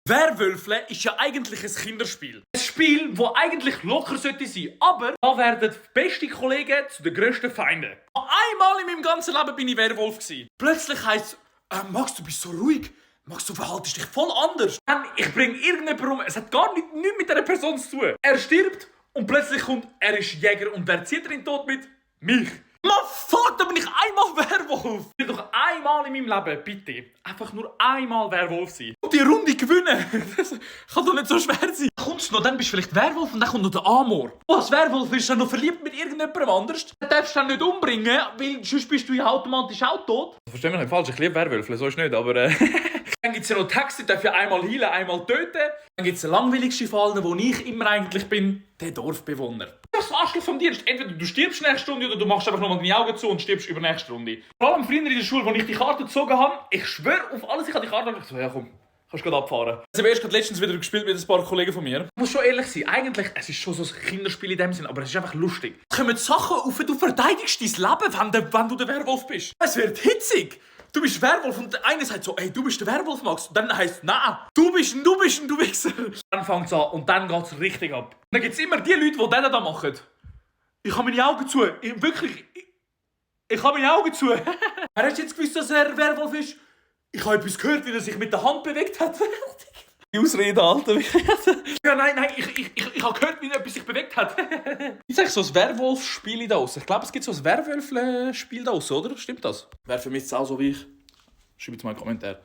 Werwölfle ist ja eigentlich ein Kinderspiel. Ein Spiel, das eigentlich locker sollte sein. Aber da werden die besten Kollegen zu den grössten Feinden. Einmal in meinem ganzen Leben bin ich Werwolf gewesen. Plötzlich heisst es, Max, du bist so ruhig. Max, du verhaltest dich voll anders. Ich bringe irgendjemanden um. Es hat gar nichts mit dieser Person zu tun. Er stirbt und plötzlich kommt, er ist Jäger und wer zieht er in den Tod mit? Mich. Man, fuck, da bin ich einmal Werwolf. Ich will doch einmal in meinem Leben, bitte, einfach nur einmal Werwolf sein. Und die Runde gewinnen. Das kann doch nicht so schwer sein. Kommst du noch, dann bist du vielleicht Werwolf und dann kommt noch der Amor. Du als Werwolf bist du dann noch verliebt mit irgendjemandem anders. Dann darfst du dann nicht umbringen, weil sonst bist du ja automatisch auch tot. Versteh mich nicht falsch, ich liebe Werwölfe, so ist nicht, aber Dann gibt es ja noch Texte, die darf ja einmal heilen, einmal töten. Dann gibt es den langweiligsten Fall, wo ich immer eigentlich bin, der Dorfbewohner. Das Arschloch vom Dienst. Entweder du stirbst nächste Runde oder du machst einfach nochmal deine Augen zu und stirbst über nächste Runde. Vor allem früher in der Schule, wo ich die Karte gezogen habe, ich schwöre auf alles, ich habe die Karte und ich so, ja komm, kannst du gerade abfahren. Ich habe erst letztens wieder gespielt mit ein paar Kollegen von mir. Ich muss schon ehrlich sein, eigentlich, es ist schon so ein Kinderspiel in dem Sinn, aber es ist einfach lustig. Es kommen Sachen auf, du verteidigst dein Leben, wenn du der Werwolf bist. Es wird hitzig. Du bist Werwolf und der eine sagt so, ey, du bist der Werwolf, Max. Und dann heisst es, nein, du bist ein Wichser. Dann fängt es an und dann geht es richtig ab. Und dann gibt es immer die Leute, die das da machen. Ich habe meine Augen zu. Ich habe meine Augen zu. Er hat jetzt gewusst, dass er Werwolf ist. Ich habe etwas gehört, wie er sich mit der Hand bewegt hat. Die Ausrede, Alter. Ja, nein, ich habe gehört, wie er etwas sich bewegt hat. Ist eigentlich so ein Werwolf-Spiel da draussen? Ich glaube, es gibt so ein Werwolf-Spiel da draussen, oder? Stimmt das? Wer vermisst es auch so wie ich? Schreibt es mal in den Kommentaren.